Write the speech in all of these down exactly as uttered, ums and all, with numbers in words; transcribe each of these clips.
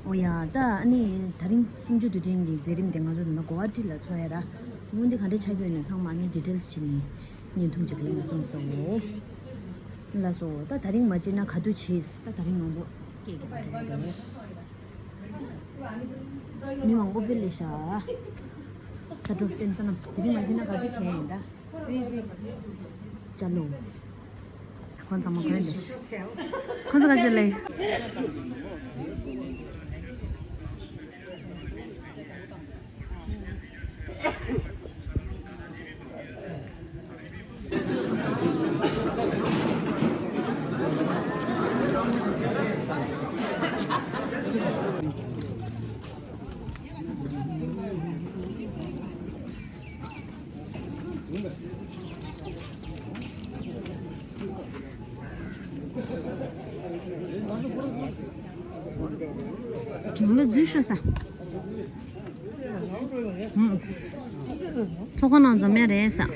ཨོ་ཡ། ད་ཨ་ནི་དེ་རིང་གསུམ་བཅུ་དུས་དྲན་གྱི་མཛད་རིམ་དེ་ང་ཚོ་འདི་ན་གོ་བ་ཊི་ལ་འཚོགས་ཡ་ར། དངོས་འདི་ག་འདྲ་ཆགས་ཀྱི་ཡོད་ན་ཚང་མ་ཨ་ནི་ཌི་ཊེལ་སི་བྱས་ནས་བརྙན་ཐུང་ཅིག་ལེན་བསམ་སོང་། ལགས་སོ། ད་དེ་རིང་མ་བྱས་ན་ག་དུས་བྱེད། ད་དེ་རིང་ང་ཚོ་སྐད་རྒྱག་འགྲོ་གི་རེད། མི་མང་པོ་དཔེ་སླེབས་ཤག་ད་འགྲོ་བསྟན་ས་ན། དེ་རིང་མ་བྱས་ན་ག་དུས་བྱེད་ཡིན་ད། ཅ་ལོ། ཁོང་ཚང་མ་གོན་ལེ། ཁོང་ཚང་ག་ཅི་ལེ། ལོ་རྒྱུས་ཤོད་ས། ཚོགས་ཁང་ནང་འཛོམས་ཡ་རེད་ས།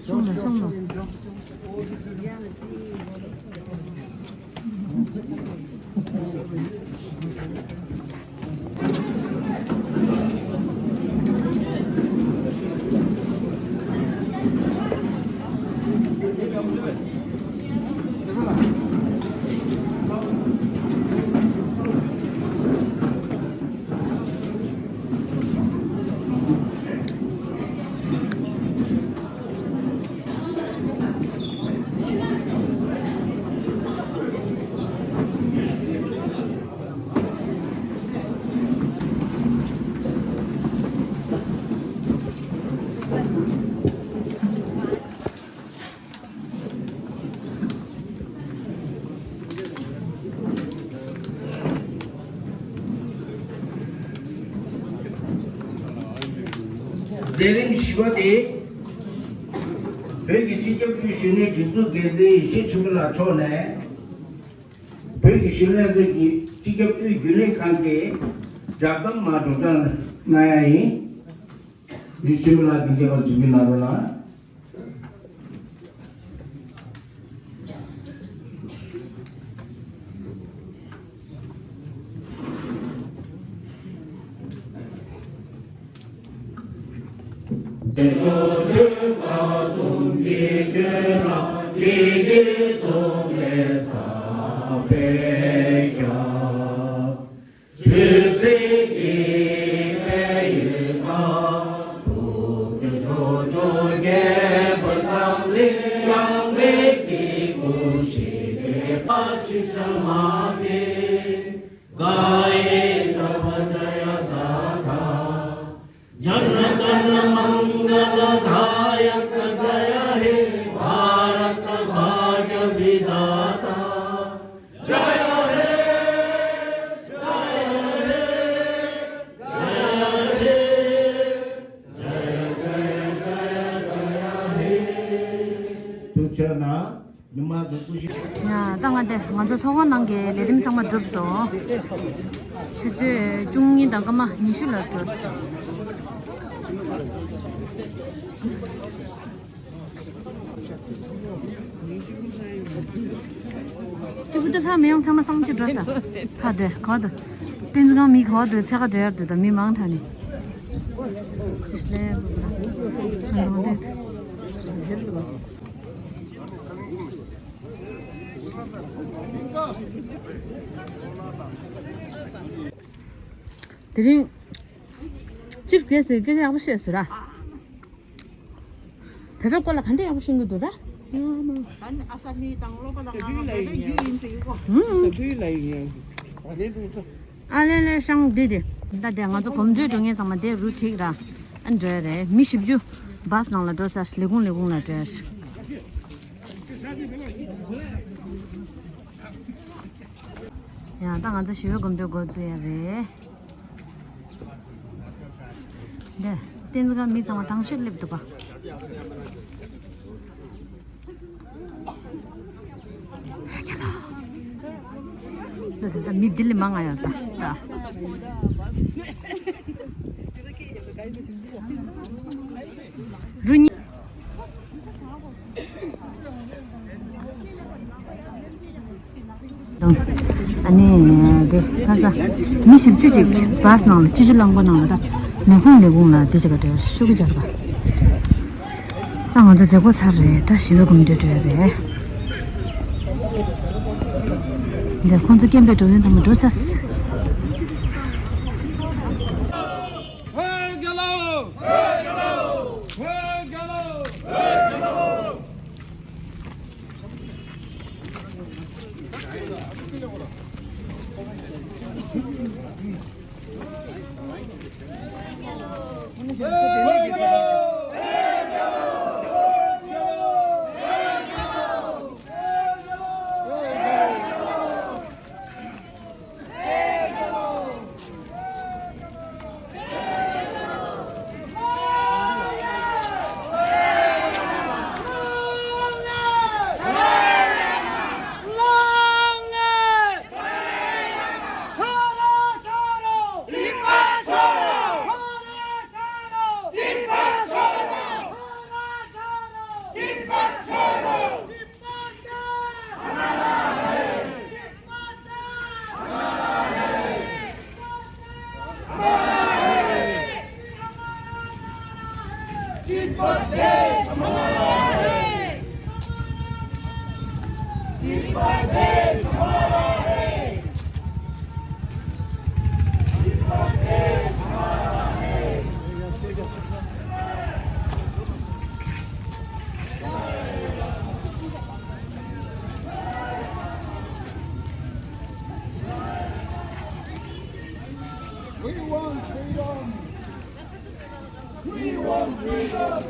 སོང་ལ་སོང་ལ། མཛད་རིམ་བཞི་པ་དེ། བོད་ཀྱི་སྤྱི་ཁྱབ་དབུས་གཞོན་ནུའི་སྒྲིག་འཛུགས་འགན་འཛིན་ཡེ་ཤེས་ཆོས་འཕེལ་ལགས་མཆོག་ནས། བོད་ཀྱི་གཞོན་ནུ་ལྷན་ཚོགས་ཀྱི་སྤྱི་ཁྱབ་དབུས་རྒྱུན་ལས་ཁང་གི་བསྒྲགས་གཏམ་མར་སྒྲོག་སྦྱང་གནང་ཡ་ཡིན། ཡེ་ཤེས་ཆོས་འཕེལ་ལགས་དེ་རྒྱབ་པར་ཇུས་འགོད་གནང་རོགས་གནང་། ཆོས་སྲིད་ཀྱི་དཔལ་ཡོན་དང་། ཐུགས་རྒྱུད་ཕྱོགས་བཅུར་རྒྱས་པར་འཛམ་གླིང་ཡང་མེད་ཀྱི་སྐུ་ཞིག་དེ་པ་ཤི་ཤ་མ་ཏི་ག་ཡེ་ད་བ་ཇ་ཡ་ད་ད། ཇ་ན་ཏ་ན་མང་ག་ལ་དཱ་ཡ་ཀ་ཇ་ཡ་ཧེ་བྷ་ར་ཏ་བྷ་གྱ་བི་དཱ་ཏ། ཐུགས་རྗེ་གནང་། ཉི་མ་གཟུགས་པོ་ཞིག་ཡ། ད་ང་དེ་ང་ཚོ་ཚོགས་ཁང་ནང་གི་ལས་རིམ་ཚང་མ་གྲུབ་སོང་། ཆུ་ཚོད་བཅུ་གཉིས་དང་སྐར་མ་ཉི་ཤུ་ལ་གྲུབ་སོང་། སྐྱིད་པོ་དེ་ལྷ་མི་ཡོང་ཚང་མ་སང་ཅི་འགྲོ་ས། ཕ་དེ་ག་དུ། བསྟན་འཛིན་ཁང་མི་ག་དུ་ཚེ་ག་འགྲོ་ཡར་དུ་དང་མི་མང་དྲགས་ནས། ཅི་ལས་བུ་ལ། དེ་རིང་། ཅིབ་གེ་སི་སྐད་ཆ་ཡག་པོ་བཤད་སོང་ར། བོད་པའི་སྐོར་ལ་ག་འདྲ་ཡག་པོ་ཤེས་ཀྱི་འདུག་ར། ད་ནི་ཨ་ས་མི་དང་སློབ་པ་དང་ང་ལ་བོད་པའི་རྒྱུད་ཡིན་ཟེར་ཡོད་གོ། ཨ་ལེ་ལེ་ཤང་འདི་དེ། ད་དེ་ང་ཚོ་གོམ་བགྲོད་འགྲོ་མཁན་ཚང་མ་དེ་རུ་ཁྲིད་ར། ཨ་འགྲོ་ཡ་རེད། མི་བཞི་བཅུ་བྷ་སི་ནང་ལ་འགྲོ་ས་ལས་ཁུངས་ལས་ཁུངས་ལ་འགྲོ་ཡ་རེད། ཡང་ད་ང་ཚོ་ཞི་བའི་གོམ་བགྲོད་འགོ་འཛུགས་ཡ་རེད། འདི་བསྟན་འཛིན་ཁང་མི་ཚང་མ་དང་ཤོས་སླེབས་འདུག་པ། ད་ད་ད་མི་འདི་ལས་མང་ང་ཡོད་ད་ད། རུ་ཉི། ཨ་ནི་དེ་ཁ་ས་མི་བཞི་བཅུ་ཅིག་བྷ་སི་ནང་ལ་སྤྱི་སྤྱོད་རླངས་འཁོར་ནང་ལ་ད་ནུས་ཁུངས་ལས་ཁུངས་ལ་དེ་བྱེད་པ་དེ་ཤོག་གུ་སྦྱར་བ། ད་ང་ཚོ་མཛད་སྒོ་ཚར་རེད། ད་ཞི་བའི་གོམ་བགྲོད་འགྲོ་ཡ་རེད། འདིར་ཁོང་ཚོ་སྐད་འབོད་འགྲོ་མཁན་ཚང་མ་འགྲོ་ཚར། We want freedom. We want freedom.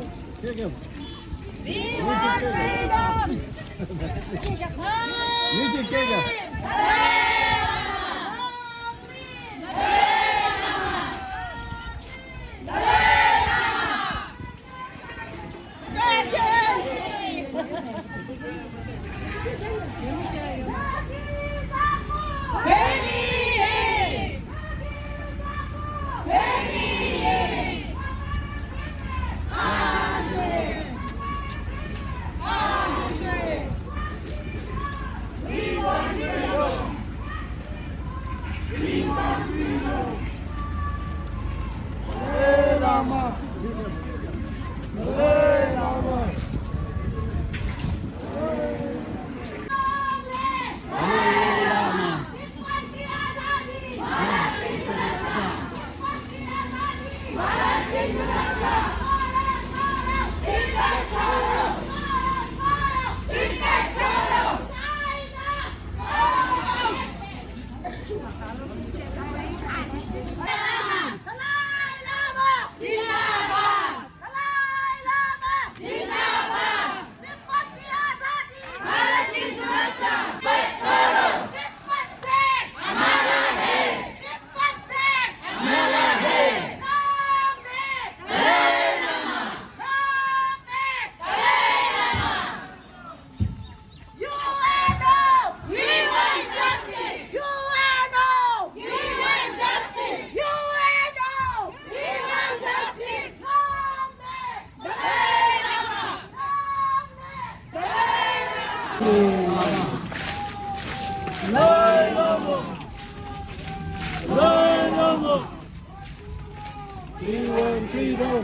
We want freedom.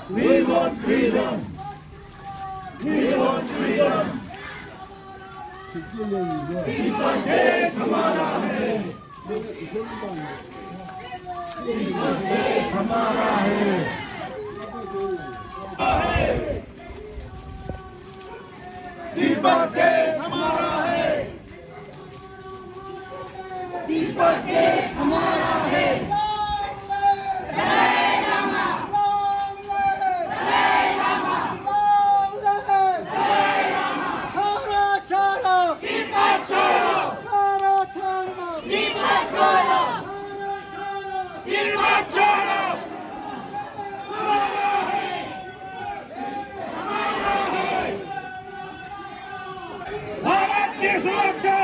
We want freedom. We want freedom. Tibet देश हमारा है। तिब्बत देश हमारा है। तिब्बत देश हमारा है। तिब्बत देश हमारा है। छोड़ो, छोड़ो। तिब्बत छोड़ो। छोड़ो, छोड़ो। तिब्बत छोड़ो। छोड़ो, छोड़ो। तिब्बत छोड़ो। हमारा है। हमारा है। भारत की सुरक्षा।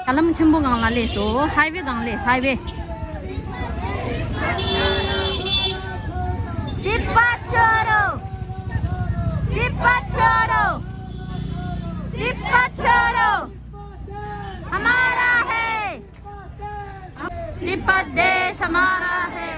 ད་ལམ་ཆེན་པོ་སྒང་ལ་སླེབས་སོང་། ཧའི་ཝེ་སྒང་སླེབས། ཧའི་ཝེ། तिब्बत छोड़ो, तिब्बत छोड़ो, तिब्बत छोड़ो, हमारा है। तिब्बत देश हमारा है।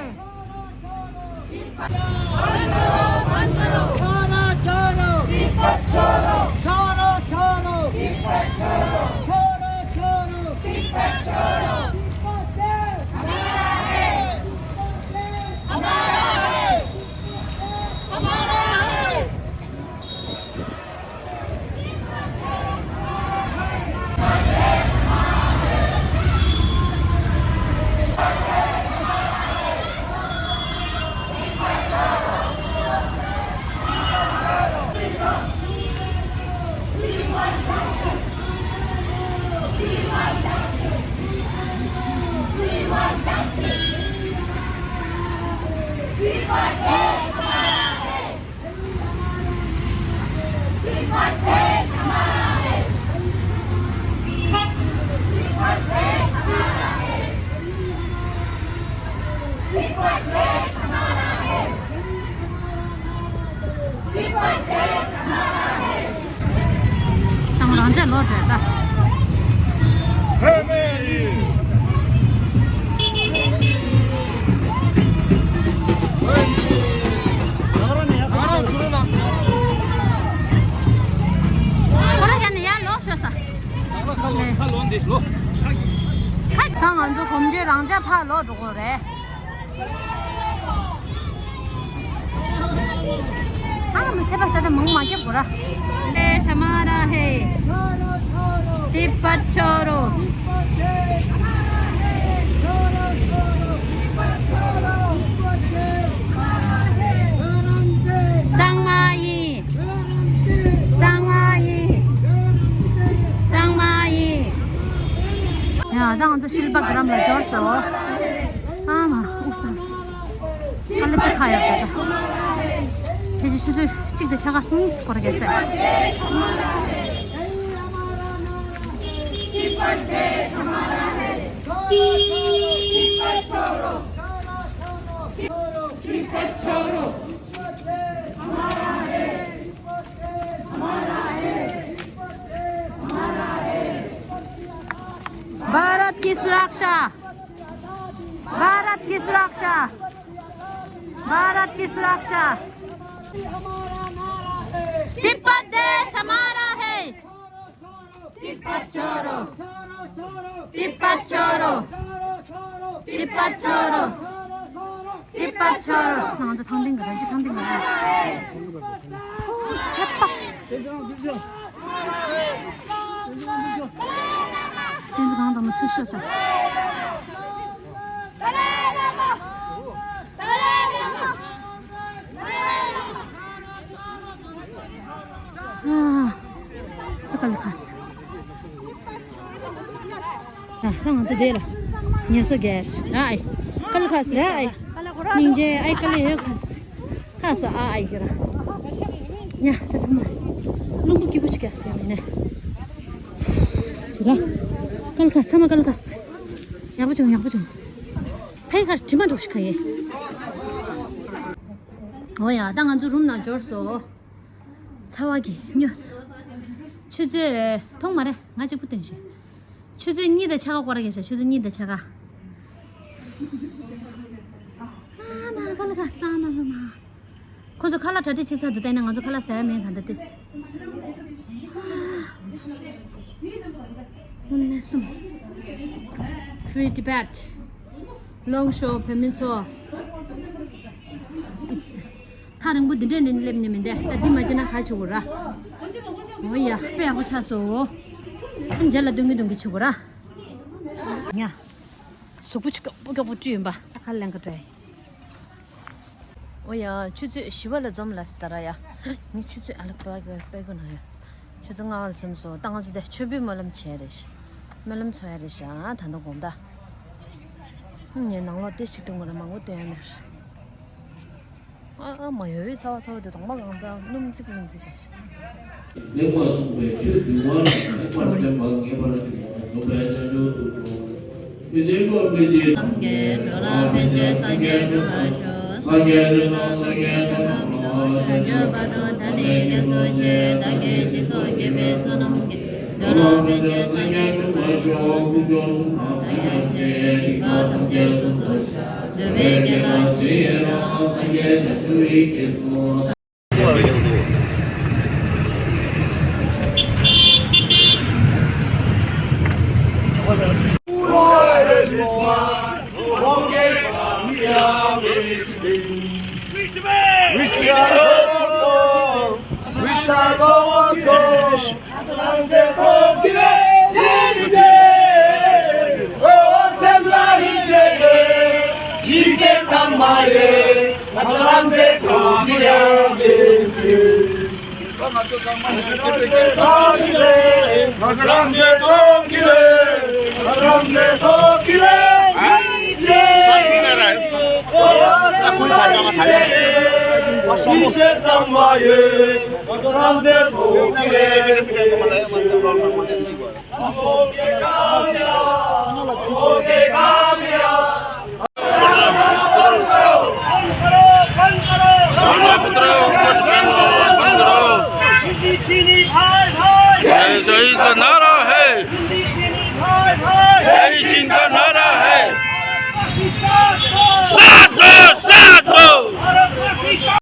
छोड़ो, छोड़ो। तिब्बत छोड़ो। छोड़ो, छोड़ो। तिब्बत छोड़ो। छोड़ो, छोड़ो। तिब्बत छोड़ो। तिब्बत देश हमारा है। हमारा है। हमारा है। ད་རང་ཅག་ལོག་འགྲོ་ད། ཁོ་རང་ཡར་ནས་ཡར་ལོག་ཤོག་ས། ཁ་ལོག་ཁ་ལོག་འདི་ལོག་ཁ། ད་ང་ཚོ་གོམ་བགྲོད་རང་ཅག་ཕར་ལོག་འགྲོ་དགོས་རེད། ཨ་མ་ཚེ་པ་ད་ལྟ་མང་མ་རྒྱབ་གོ་ར། देश हमारा है। तिब्बत छोड़ो। གཙང་མ་ཡིན། གཙང་མ་ཡིན། གཙང་མ་ཡིན། ཡ་ད་ང་ཚོ་ཤིལ་པ་གི་འགྲམ་ལ་འབྱོར་སོང་། ཨ་མ་ཨུ་སང་སང་། ཨ་ལེ་པེ་ཁ་ཡོད་པ་ད། ཕལ་ཆེར་ཆུ་ཚོད་གཅིག་དང་ཕྱེད་ཀ་གསུམ་འགོར་གྱི་ཟེར། भारत की सुरक्षा। भारत की सुरक्षा। भारत की सुरक्षा। तिब्बत देश हमारा है। तिब्बत छोड़ो। तिब्बत छोड़ो। तिब्बत छोड़ो। तिब्बत छोड़ो। ང་ཚོ་ཐང་ཐིང་གི་རང་ཅི་ཐང་ཐིང་གི་རང་། ཚད་པ། དེ་ཚོ་གང་དང་མི་ཚུགས་ཤོག་ས། ཨ། ད་ག་ལ་ཁ་ས། ཨ། ད་ང་ཚོ་དེ་ལ་ཉལ་ས་རྒྱལ་ཨའི། ག་ལ་ཁ་ས་ར་ཨའི། སྙིང་རྗེ་ཨའི་ག་ལ་ཡོད་ཁ་ས། ཁ་ས་ཨ་ཨའི་གི་ར། ཉ་ད་ཚང་མ་རླུང་བུ་སྐྱིད་པོ་ཞིག་རྒྱག་ས་ཡ་མིན་ནས། ར། ག་ལ་ཁ་ས་ཚང་མ་ག་ལ་ཁ་ས། ཡག་པོ་བྱུང་ཡག་པོ་བྱུང་། ཕའི་ཁར་དྲི་མ་འགྲོ་ཞིག་ག་ཡེ། འོ་ཡ་ད་ང་ཚོ་རུམ་ནང་འབྱོར་སོང་། ཚ་བ་གིས་སྨྱོས། ཆུ་ཚོད་མཐོང་མ་རེད། ང་གཅིག་པུ་སྟོན་ཞུ། ཆུ་ཚོད་གཉིས་དང་ཕྱེད་ཀ་སྐོར་ར་གས་ཤག་ཆུ་ཚོད་གཉིས་དང་ཕྱེད་ཀ་ཨ་མ་ཁ་ལ་ཁ་ས་མ་ལ་མ། ཁོ་ཚོ་ཁ་ལག་གྲ་སྒྲིག་བྱེད་ས་དུ་བལྟས་ན་ང་ཚོ་ཁ་ལག་ཟ་ཡ་མེད་ག་འདྲ་ཏེ། དངོས་གནས་སུ། Free Tibet། ལོངས་ཤོག་བོད་མི་ཚོ། ཐག་རིང་པོ་འདི་འདྲས་ནས་སླེབས་ནས་མི་འདས། ད་འདི་མ་བྱས་ན་ག་བྱེད་དགོས་ར། འོ་ཡ་དཔེ་ཡག་པོ་ཆགས་སོང་། རྗེས་ལ་སྟོན་གི་སྟོན་གི་བྱེད་དགོས་ར། ཉ། གཟུགས་པོ་ཆུ་སྐྱོག་པོ་སྐྱོག་པོ་བཀྲུས་ཡིན་པ། ད་ག་ལེན་ག་འགྲོ་ཡ། འོ་ཡ་ཆུ་ཚོད་བཞི་པ་ལ་འཛོམས་ལ་སི་ད་ར་ཡ། ངས་ཆུ་ཚོད་ཨ་ལ་པ་གི་པའི་གོ་ན་ཡ། ཆུ་ཚོད་ལྔ་པ་ལ་ཚེམས་སོ་བཏང་ཚོ་དེ་མཆོད་འབུལ་སྨོན་ལམ་བྱས་རེད་ཤག་སྨོན་ལམ་ཚོ་ཡ་རེད་ཤག་ད་ལྟ་དགོང་དག་ངས་ནང་ལོགས་ཏེ་ཞིག་སྟོན་དགོས་ར་མང་པོ་སྟོན་ཡ་མེད། ཨ་ཨ་མ་ཡོད་ཚ་བ་ཚ་བ་དེ་གདོང་པ་གང་ཚ་སྣུམ་ཚིག་སྣུམ་ཚིག་བྱ་ཞིག་ལེགས་པར་གསུངས་པའི་ཆོས་འདུལ་བ་ལ་ལེགས་པར་བསྟན་པ་ངེས་པར་འབྱུང་བ་རྫོགས་པའི་བྱང་ཆུབ་ཏུ་འགྲོ། མི་མཐུན་པ་མི་བྱེད། ནམ་མཁའི་འགྲོ་ལ་ཕན་ཕྱིར་སངས་རྒྱས་འགྲུབ་པར་ཤོག་སངས་རྒྱས་འགྲུབ་པ་སངས་རྒྱས་འགྲུབ་པ། བྱང་ཆུབ་བར་དུ་བདག་ནི་སྐྱབས་སུ་མཆི། བདག་གིས་སྦྱིན་སོགས་བགྱིས་པའི་བསོད་ནམས་ཀྱིས། འགྲོ་ལ་ཕན་ཕྱིར་སངས་རྒྱས་འགྲུབ་པར་ཤོག་དཀོན་མཆོག་གསུམ་དང་ཐལ་ཡང་ཆེ། སྡིག་པ་ཐམས་ཅད་སོ་སོར་བཤགས། འགྲོ་བའི་དགེ་རྩ་ཇི་ཡིན་རང་། སངས་རྒྱས་བྱང་ཆུབ་ཡི་གེར་གསུངས།